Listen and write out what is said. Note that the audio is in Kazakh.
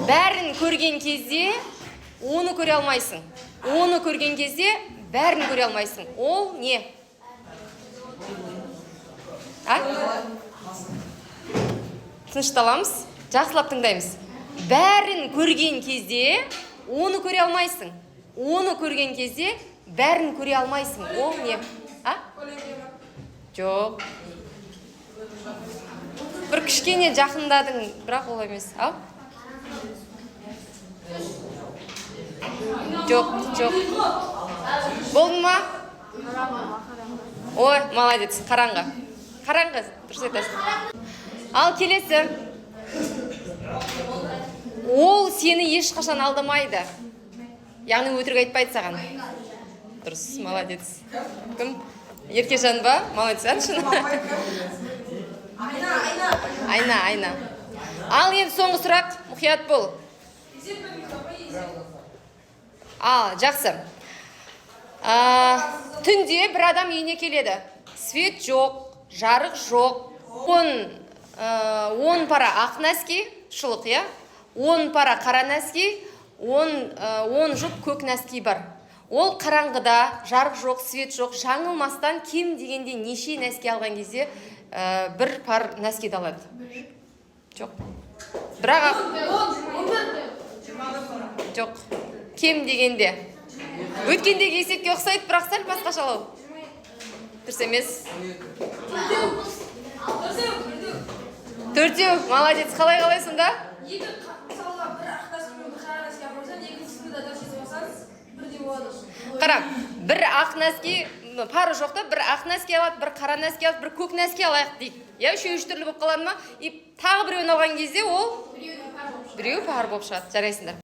Бәрін көрген кезде оны көре алмайсың, оны көрген кезде бәрін көре алмайсың. Ол не? А, тынышталамыз, жақсылап тыңдаймыз. Бәрін көрген кезде оны көре алмайсың, оны көрген кезде бәрін көре алмайсың. Ол не? А, жоқ, бір кішкене жақындадың, бірақ ол емес. Ау, жоқ, жоқ. Болды ма? Ой, молодец. Қараңғы, қараңғы, дұрыс айтасың. Ал келесі. Ол сені ешқашан алдамайды, яғни өтірік айтпайды саған. Дұрыс, молодец. Кім? Еркежан ба? Молодец. Әншін. Айна, Айна. Айна, Айна. Ал енді соңғы сұрақ, мұқият бол. Ал, жақсы. Түнде бір адам үйіне келеді, свет жоқ, жарық жоқ. 10 пара ақ носки, шұлық, иә, 10 пара қара носки, 10 жұп көк носки бар. Ол қараңғыда, жарық жоқ, свет жоқ, жаңылмастан кем дегенде неше носки алған кезде бір пар носкиді алады? Жоқ, бірақ 10, 11. Жоқ, кем дегенде. Өткендегі есепке ұқсайды, бірақ сәл басқашалау. Дұрыс емес. Төртеу, төртеу. Төртеу, молодец. Қалай, қалай сонда? Екі, мысалға, бір ақ носки мен бір қара носки алып қойсаң, екіншісini де дұрыс етіп алсаң, бірдей болады. Қара, бір ақ носки, пары жоқ та, бір ақ носки алады, бір қара носки алады, бір көк носки алайық дейік, иә. Үшеуі үш түрлі болып қалады ма? И тағы біреуін алған кезде ол біреуі пар болып шығады. Жарайсыңдар.